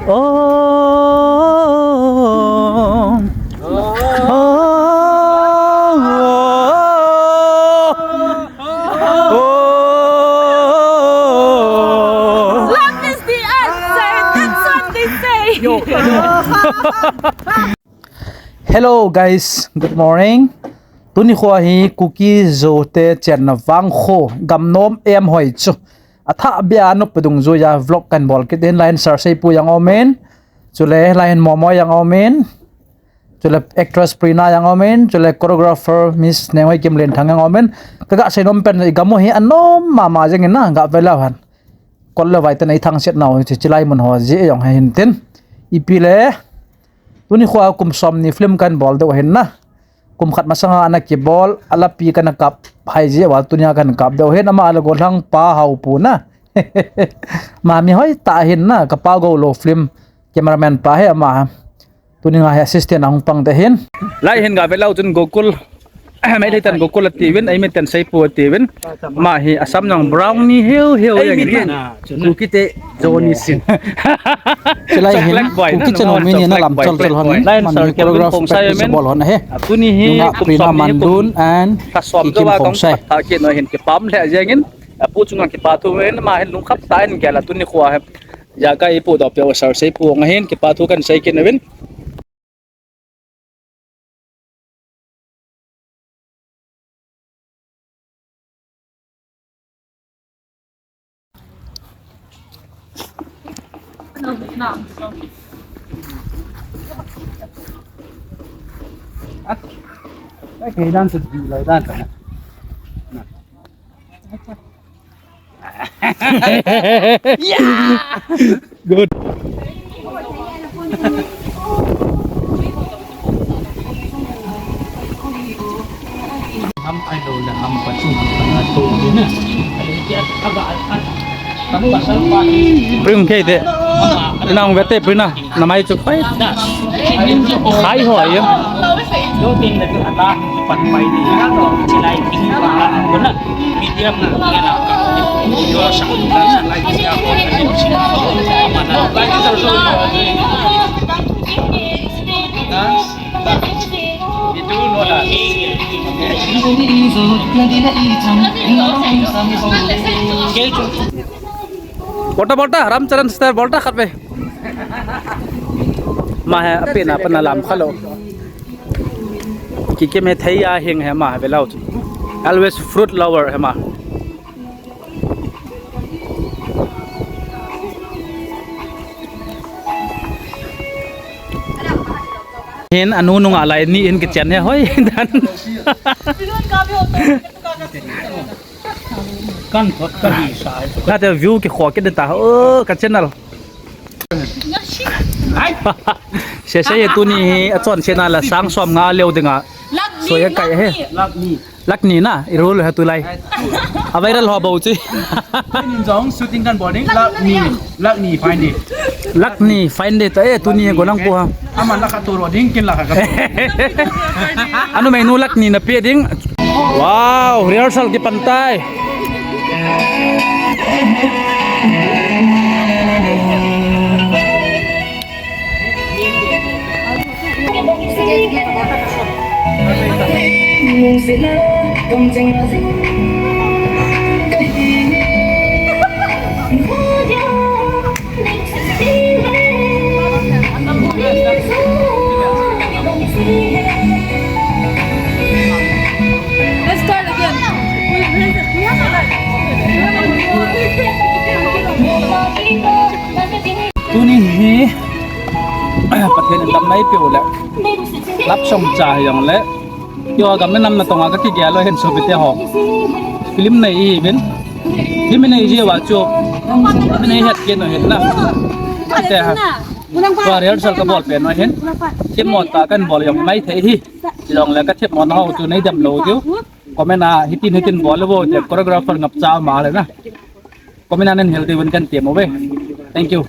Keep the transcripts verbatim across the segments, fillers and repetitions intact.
Oh, oh, oh, oh. Love is the answer. That's what they say. Hello guys, good morning. Tuni kho hi Kuki Zo te chenna vang kho, gamnom em hoi chu. Athah bia nop pe dungjuiya vlog kan bol kit in, lai hin Sir Seipu jong aumin. Chule lai hin Momo jong aumin. Chule actress Prina jong aumin. Chule choreographer Miss Nenghoi Kimlenthang jong aumin. Kaga seinom pen i gam u hi anom mama jeng in na, gave leu hen. Kol le vai te nei thangsiat nau hi chilai mun ho jeh jong hi hin tin. Ipi le. Tuni kho a kum somni film kan bol diu ahin na. Kum khat masanga ana kibol, alapi kana kap hai jeh uva tunia kan kap diu ahin, ama le golhang pa Haopu na. Ama mi hoitah ahin na, kapa Golo film cameraman pa hi ama. Tuni nga hi assistant ahung pang te hin. Lai hin gave leu chun Gokul. Meitei ten Gokul atiuvin, eimi ten Seipu atiuvin. Ama hi Assam jong brownie heu heu jeng in. Kuki te Johnny Sins. Chulai hin Kuki channel min hi na lam chol chol hon. Lai hin Sir Kelvin Khongsai amin. Bol hon ahi. Tuni hi kum somni hi kum khat som jou a kong khat tha kit nau hin kipah lheh jeng in. Apu chunga kipa thu in, ama hin lungkham tah in gel a tuni kho hi. Ijakai ipohdoh peh u Sir Seipu jong ahin, kipa thu kan sei kit uvin. Okay, dan sa di lai dan sa na. Yeah! Good. Ham ai lo la ham pa chu ham pa na to ni na. Bring ke de. Nang vete Prina. Namai chu pai. Khai ho ahi. Bolta, bolta, Ramcharan star, bolta khat ve. Ama hi, apen a, apen a lam kha lou. Kiki me thei a hing hi ama hi ve lou chu. Always fruit lover hi ama. Hin anu nunga lai ni in kichen hi hoi dan. Kan thot ka hi sa. Ka te view kikhoh kit ta. Oh, ka channel. Sese ye tuni hi achonsetna la sang som nga leo dinga. Soya kai he. Lakh ni. Lakh ni na, i rule ha tulai. A viral ho bou chi. Nin jong shooting kan bol ding, lakh ni, lakh ni fine ding. Lakh ni fine ding ta, eh, tuni ko nang ko ha. Aman lakh khat to ro ding, kin lakh khat. Anu mei nu lakh ni na pe ding. Wow, rehearsal kipan tai. Let's start again. Tuni hi Pathen in damna eipeh u le, love song cha hi jong le, keiho gam le nam natong a ka kigel u ahin sopite ho. Film nei ihiuvin. Film nei jeh uva chu, film nei het kit u ahin na. Te ha. Tua rehearsal ka bol pen u ahin. Themmo tah kan bol jong mai thei hi. Chuleh ka themmo na ho chu nei dem lou diu. Comment a hitin hitin bol le vo te choreographer ngap cha ma le na. Comment a nen hel diuvin kan ti mo ve. Thank you.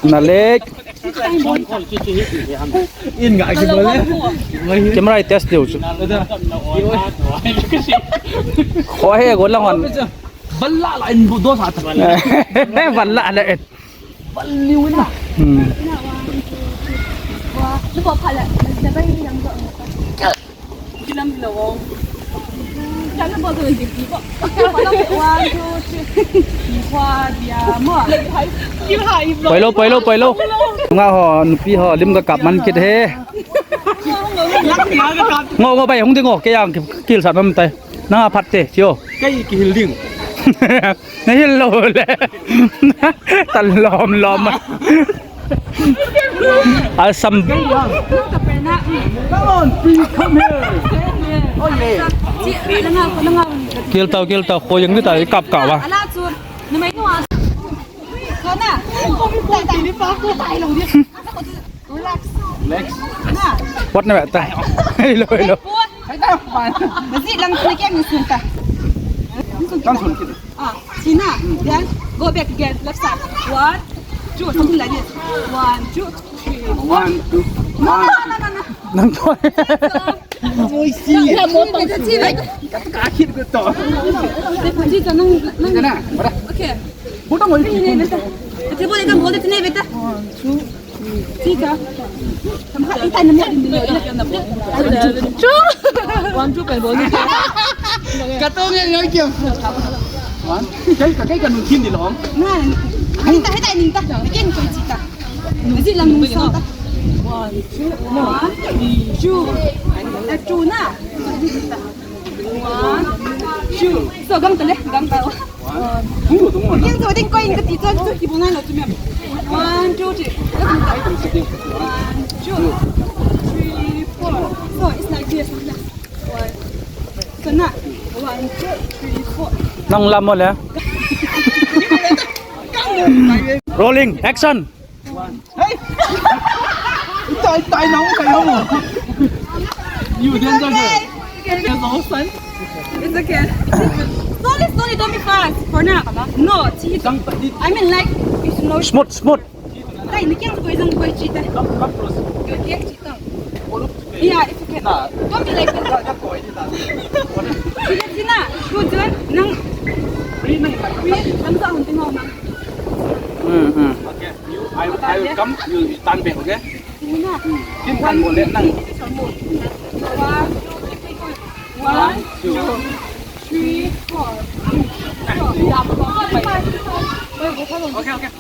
Na lek. In ga ki bol le. Camera test diu chu. Khohe go lang hon. Balla la in bu do sa ta. Balla la in. Bal liu in na. Hmm. Poi lo, poi lo, poi lo. Nga ho, nupi ho, lim ka kap man kit he. Ngo, ngo, bai, hung ding ngo, kei ang kil sat mam tai. Nang a phat te, tio. Kei kihil ding. Na hil lo le. Tan lom lom. Asam. Come on, please come here. Oh, yeah. Kil tau, kil tau. Ko yang ni ta kap ka wa. Relax. Relax. What na ta? Hello, hello. Bazi lang kena kya ni sun ta. Kan sun kita. Ah, Sina. Then go back again. Left side. One, two, something like this. One, two, three. One, two, one. No, no, no, no. Nang to. Oishi. Ka khit ko to. Ji ta nang, nang. Kana? Bara. Okay. Bota mo. Ni, ni, beta. Ate bole ka bole tine beta. One, two. Tita. Tama ka, ita na mo din din. Chu. Wan chu kai bol ni. Ka to nge ngai kiam. Wan. Kai ka kai ka nun kin di lo. Na. Ita ita ning ta. Kin ko tita. Zi lang nung so ta. One, two, one, two. Eh, two na. One, two. So, gang ta le, gang ta. One, two, one. Yang so ding ko in ka ti chon chu ki bunai lo chu mem. One, two, three. One, two, three, four. So, it's like this. One. So, na. One, two, three, four. Nang lam mo le. Rolling, action. Hey! Itai, itai na ako kayo mo. You danger girl. It's okay. Slowly, slowly, don't be fast. For now. No, see, I mean, like, it's no. Smooth, smooth. Tay, ni kiyang koy, isang koy, cheetah. Come, come close. Koy, cheetah. Yeah, it's okay. Don't be like that. Sina, sina. Good, good. Nang. Free na yung. Free, nang sa hunting ako, nang. Hmm, hmm. Okay. You, I, I will come, you stand back, okay? Sige na. Kim kan mo ulit lang. One, two, three, four. One, two, three, four. Okay, okay.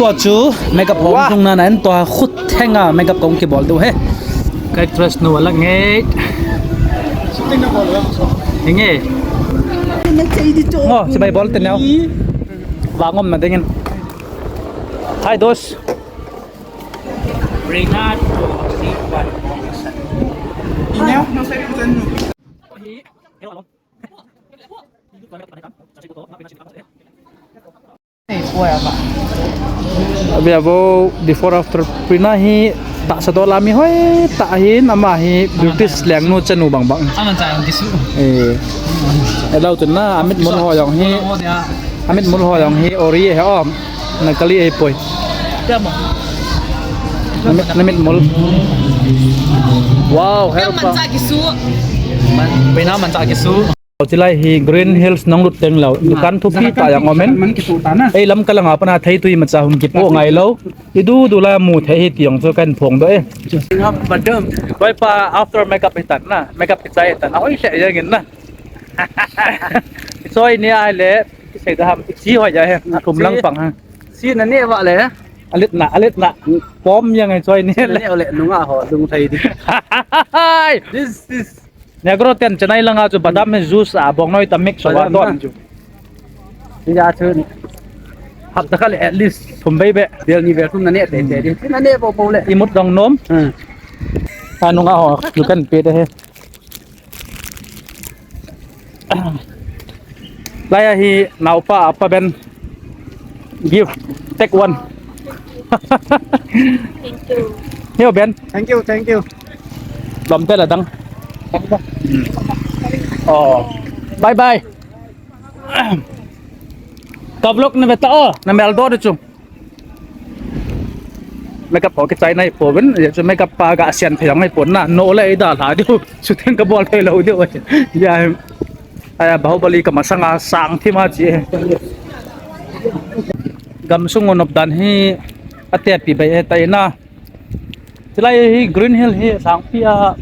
Tua chu makeup hong tung na na en tua khut thenga makeup kong kibol du he. Kai trust no wala nge. Nge. Ngo, si bai bol te neo. Wa ngom na dingin. Hi, dos. Bring out to see what. Inyo, no sa yung. Abi abo before after print na hi tahsa dola mi hoi tah hin ama hi British lengnu chanu bang bang. Aman cha ang kisu. Eh. Elo tu na amit mul ho jong hi. Amit mul ho jong hi ori he om. Na kali e poi. Namit, namit mol. Wow, hero pa. Mancha kisu. Pina mancha kisu. Chilai hi Green Hills nong lut teng lo. Dukan thupi ta jong omen. Ei lam kalanga pana thei tui macha hum kipo ngai lo. Idu du la mu thei hi tiong chu kan phong do e. Koi pa after makeup hi tan na. Makeup hi chai tan. Oi se jeng in na. Soi ni ai le. Kisei da ham, si hoi ja he, athum lang pang ha. Si na ne va le. Alet na, alet na. Pom yang ai choi ne le. Ne le nunga ho, lung thei di. Hai! This is Negro ten Chennai langa chu badam he juice a bong noi ta mix wa don. Ya chu. Hapta khat le at least thum vei beh. Vel ni vel thum na ne te te di. Na ne bo bo le. Imut dong nom. Hmm. Anung a ho, you can pay the he. Lai a hi naopa apa ben. Give. Take one. Thank you. Here, Ben. Thank you, thank you. Lom te la dang. Hmm. Oh. Bye bye. Ka vlog na veta o, na mel do de chu. Makeup ho kichai nai pouvin, ya chu makeup pa ga sian thei ngai pon na, no le ida la diu, shooting ka bol thei lou diu. Ya, aya Bahubali ka masanga sang thim a chi. Gamsung u nop dan hi, ate pi bai e tai na. Chulai hi Green Hill hi sangpi a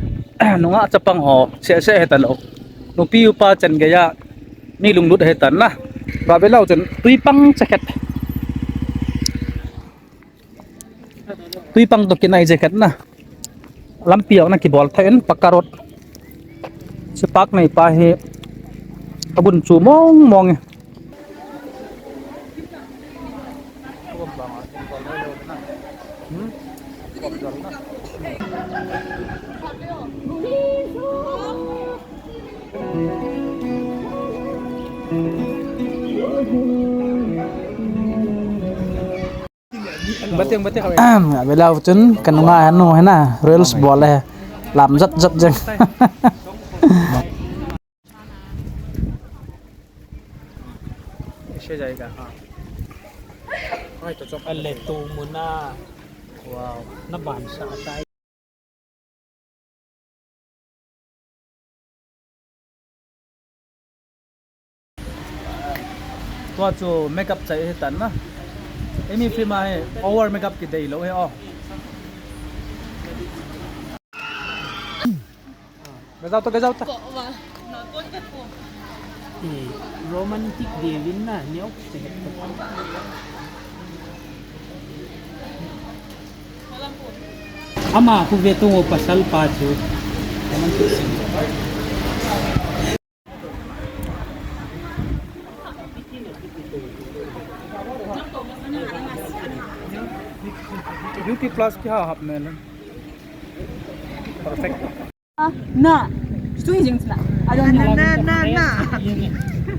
nungah chapang ho seh seh he ta lou. Nupi upa chan gei a mi lunglut he ta na. Ba ve lou chun tui pang cha khat. Tui pang to kinai cha khat na. Lampi a na kibol tha in pakka road. Chi park nei pa hi abun chu mong mong e. Bate, bate, kawai. Abe lau chun, ka nunga hanu hena, reels bol e. Lam jat jat jeng. Aise jayega, ha. Hai to chok. Ale tu muna. Wow, na ban sa tai. Tua chu makeup chai he tan na. Emi film a he over makeup kidei lou he o. Gazao to, gazao to. Eh, romantic devin na, neo. Ama khu ve tung o pasal pa chu. Beauty Plus ki ha hap mel. Perfect. Na, sui jing sila. I don't know. Na, na, na, na.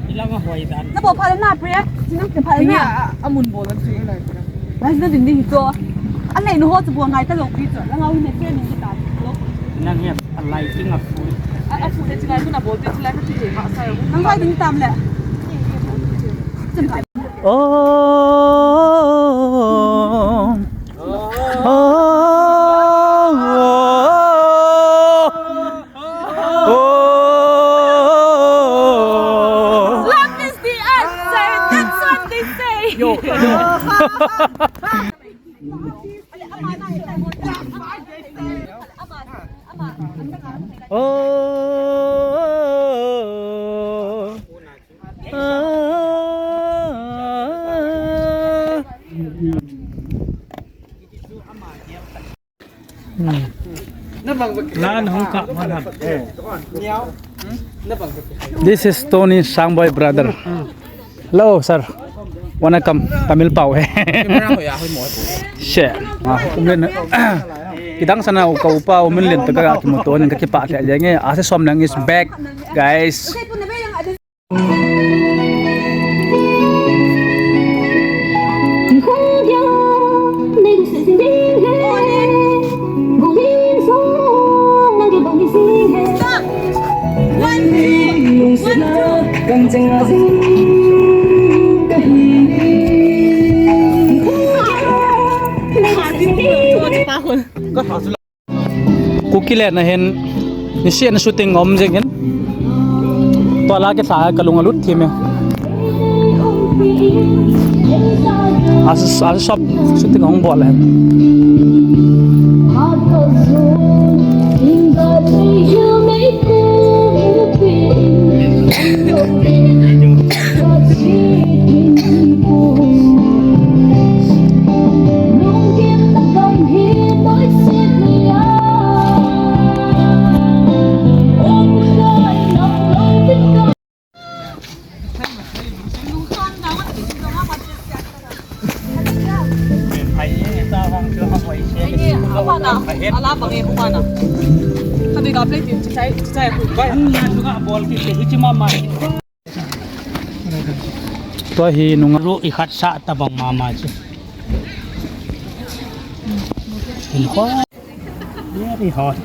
Ilang a hoi dan. Na bo pha na pre. Sina ke pha na. Amun bo la sui lai. Bai na din din to. Alai no ho chu bo ngai ta lo pi chu. Lang au ne ke ni ta. Nang he alai king a fu. A fu te chila na bo te chila ka ti ma sa. Nang bai din tam le. Oh. Oh. Oh. Love is the answer. That's what they say. Yo, yo. Oh. This is Tony Sangboy brother. Hello, sir. Wanna come? Tamil pau he. Share. Ah, kidang sana u ka upa u min len taka ki moto nin ka kipa tia jenge. Ase som lang is back, guys. Kuki le na hin, ni si na shooting om jing in. Tua la ke sa ka lung a lut thim e. As, as shop shooting ong bol e. Ala bang e, bumana. Kami ka plate tin, chichai, chichai. Tua hi nunga ru i khat sa tabang mama chu. Very hot.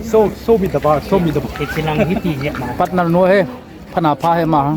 So, show me the bar, show me the bar. Partner nu he, phana pha he ma.